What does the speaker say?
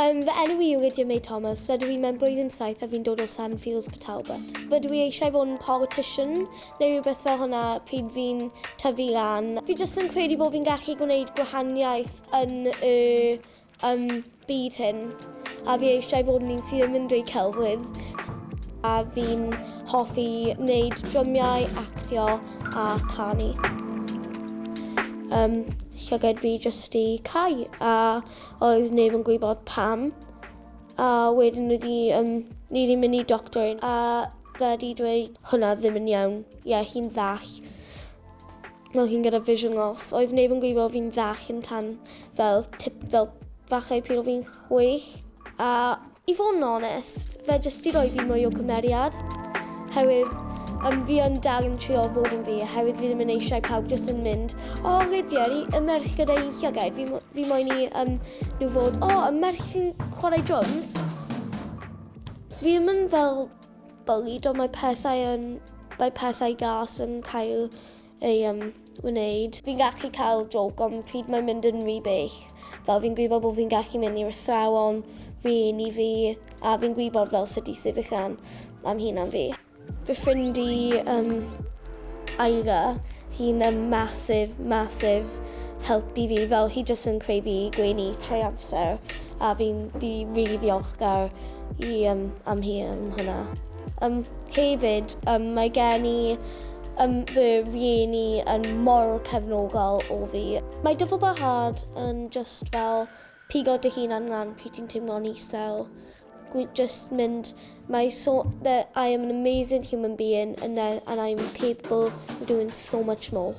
Fy enw i yw Lydia May Thomas, rydw i mewn blwyddyn 7 a fi'n dod o Sandfields, Port Talbot. Rydw i eisiau fod yn politician neu rhywbeth fel hwnna pryd fi'n tyfu lan. Fi jyst yn credu bod fi'n gallu gwneud gwahaniaeth yn y um, byd hyn a fi eisiau fod yn un sydd ddim yn dweud celwydd. A fi'n hoffi wneud drymiau, actio a canu. Llygaid fi jyst i cau a Oedd neb yn gwybod pam. A wedyn ni ni wedi mynd i doctor a fe wedi dweud hwnna ddim yn iawn. Ie, yeah, hi'n ddall. Wel, hi'n gyda vision loss. Oedd neb yn gwybod fi'n ddall yn tan fel, tip, fel falle pryd o fi'n 6. A I fod yn onest, fe jyst 'di rhoi fi mwy o cymeriad. Herwydd, fi yn dal yn trio fod yn fi, herwydd fi ddim yn eisiau pawb jyst yn mynd, o, oh, Lydia, y merch gyda un llygaid, fi, fi moyn i nhw fod, o, oh, y merch sy'n chwarae drums. Fi ddim yn fel bullied, ond mae pethau yn, mae pethau gas yn cael ei wneud. Fi'n gallu cael joke ond pryd mae'n mynd yn rhy bell, fel fi'n gwybod bod fi'n gallu mynd i'r athrawon, rhieni fi, a fi'n gwybod fel sut i sefyll lan am hunan fi. Fy ffrind i, Aira, hi'n massive, massive help i fi, fel hi jyst yn creu fi gwenu trwy amser, a fi'n di really ddiolchgar i, am hi am hwnna. Hefyd, mae gen i fy rhieni yn mor cefnogol o fi. Mae dyfalbarhad yn just fel pigo dy hunan lan pryd ti'n teimlo'n isel. Just mynd, mae so, that I am an amazing human being and, that, and I'm capable of doing so much more.